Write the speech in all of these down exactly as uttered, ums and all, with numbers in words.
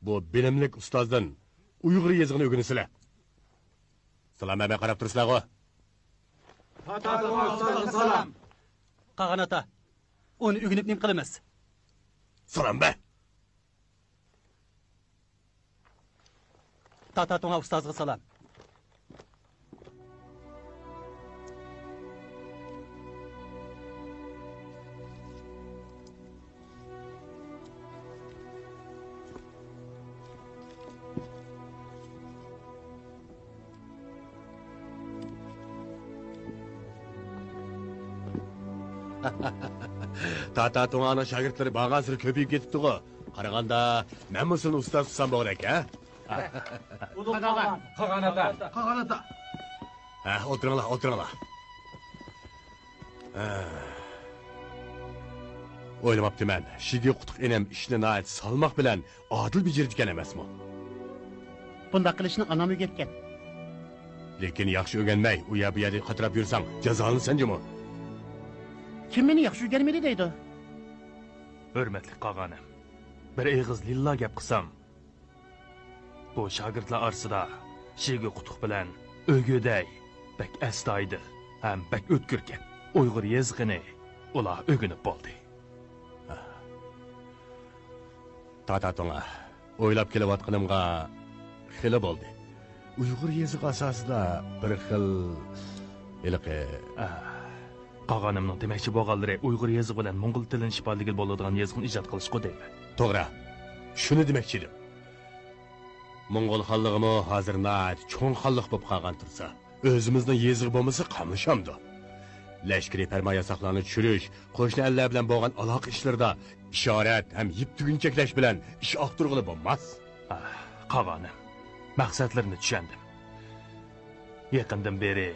بۇ بىلىملىك ئۇستازدىن ئۇيغۇر يېزىقىنى ئۆگىنىسىلەر. سالام بەرمەي قاراپ تۇرىسىلەرغۇ؟ سالام. قاغان ئاتا، ئۇنى ئۆگىنىپ نېمە قىلىمىز؟ سالام بەر. تاتا توڭا ئۇستازغا سالام. تاتا توڭانىڭ شاگىرتلىرى بارغانسېرى كۆپىيىپ كېتىپتىغۇ. قارىغاندا، مەنمۇ سېنى ئۇستاز تۇتسام بولغۇدەك، ھە؟ قاغان، قاغان ئاتا. قاغان ئاتا. ھە، ئولتۇرۇڭلار، ئولتۇرۇڭلار. ھە. ئويلىماپتىمەن، شىگې قۇتۇق ئىنىم ئىشنى ناھايىتى سالماق بىلەن ئادىل بېجىرىدىكەن ئەمەسمۇ؟ بۇنداق قىلىشنى ئانام ئۆگەتكەن. لېكىن ياخشى ئۆگەنمەي، ئۇ يەر بۇ يەردىن قاتراپ يۈرسەڭ، جازالىنىسەن جۇمۇ. كىم مېنى ياخشى ئۆگەنمىدى دەيدۇ؟ ھۆرمەتلىك قاغانىم، بىر ئېغىز لىللا گەپ قىلسام، بۇ شاگىرتلار ئارىسىدا شىگې قۇتۇق بىلەن ئۆگۈدەي بەك ئەستايىدىل ھەم بەك ئۆتكۈركەن. ئۇيغۇر يېزىقىنى ئۇلار ئۆگىنىپ بولدى. تاتا توڭا، ئويلاپ كېلىۋاتقىنىمغا خېلى بولدى. ئۇيغۇر يېزىقى ئاساسىدا بىر خىل ھېلىقى، ئا، قاغانىمنىڭ دېمەكچى بولغانلىرى ئۇيغۇر يېزىقى بىلەن موڭغۇل تىلىنى ئىپادىلىگىلى بولىدىغان يېزىقنى ئىجاد قىلىشقۇ دەيمەن. توغرا. شۇنى دېمەكچى ئىدىم. موڭغۇل خانلىقىمۇ ھازىر ناھايىتى چوڭ خانلىق بولۇپ قالغان تۇرسا، ئۆزىمىزنىڭ يېزىقى بولمىسا قاملىشامدۇ؟ لەشكىرىي پەرمان ياساقلارنى چۈشۈرۈش، قوشنا ئەللەر بىلەن بولغان ئالاقە ئىشلىرىدا ئىشارەت ھەم يىپ تۈگۈن چەكلەش بىلەن ئىش ئاختۇرغىلى بولماس. ئاھ، قاغانىم، مەقسەتلىرىنى چۈشەندىم. يېقىندىن بېرى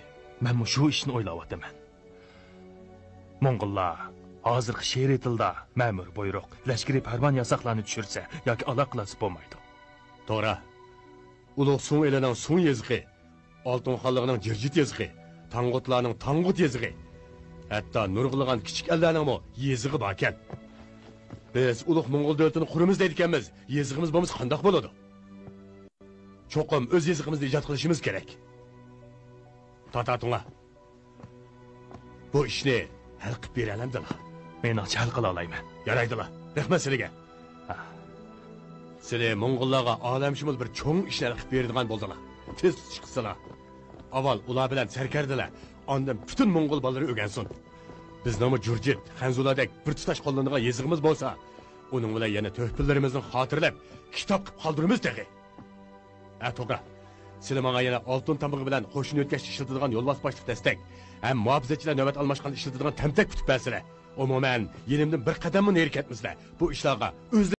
مەنمۇ شۇ ئىشنى ئويلاۋاتىمەن. موڭغۇللار ھازىرقى شېئىرىي تىلدا مەمۇرىي بۇيرۇق، لەشكىرىي پەرمان ياساقلارنى چۈشۈرسە ياكى ئالاقىلاشسا بولمايدۇ. توغرا. ئۇلۇغ سۇڭ ئېلىنىڭ سۇڭ يېزىقى، ئالتۇن خانلىقىنىڭ جىرجىت يېزىقى، تاڭغۇتلارنىڭ تاڭغۇت يېزىقى، ھەتتا نۇرغۇنلىغان كىچىك ئەللەرنىڭمۇ يېزىقى باركەن. بىز ئۇلۇغ موڭغۇل دۆلىتىنى قۇرىمىز دەيدىكەنمىز، يېزىقىمىز بولمىسا قانداق بولىدۇ؟ چوقۇم ئۆز يېزىقىمىزنى ئىجاد قىلىشىمىز كېرەك. تاتا توڭا، بۇ ئىشنى ھەل قىلىپ بېرەلەمدىلا؟ مېنىڭچە ھەل قىلالايمەن. يارايدىلا، رەھمەت سىلىگە. ھا. سىلى موڭغۇللارغا ئالەمشۇمۇل بىر چوڭ ئىشنى ھەل قىلىپ بېرىدىغان بولدىلا. تېز چىقسىلا. ئاۋۋال ئۇلار بىلەن سەركەردىلەر، ئاندىن پۈتۈن موڭغۇل بالىلىرى ئۆگەنسۇن. بىزنىڭمۇ جۇرجىت، خەنزۇلاردەك بىر تۇتاش قوللىنىدىغان يېزىقىمىز بولسا، ئۇنىڭ بىلەن يەنە تۆھپىلىرىمىزنى خاتىرىلەپ، كىتاب قىلىپ قالدۇرىمىز تېخى. ھە، توغرا. سىلى ماڭا يەنە ئالتۇن تامغا بىلەن قوشۇن يۆتكەشتە ئىشلىتىدىغان يولۋاس باشلىق دەستەك ھەم مۇھاپىزەتچىلەر نۆۋەت ئالماشقاندا ئىشلىتىدىغان تەمتەك پۈتۈپ بەرسىلە. ئومۇمەن، يېنىمدىن بىر قەدەممۇ نېرى كەتمىسىلە. بۇ ئىشلارغا ئۆزلىرى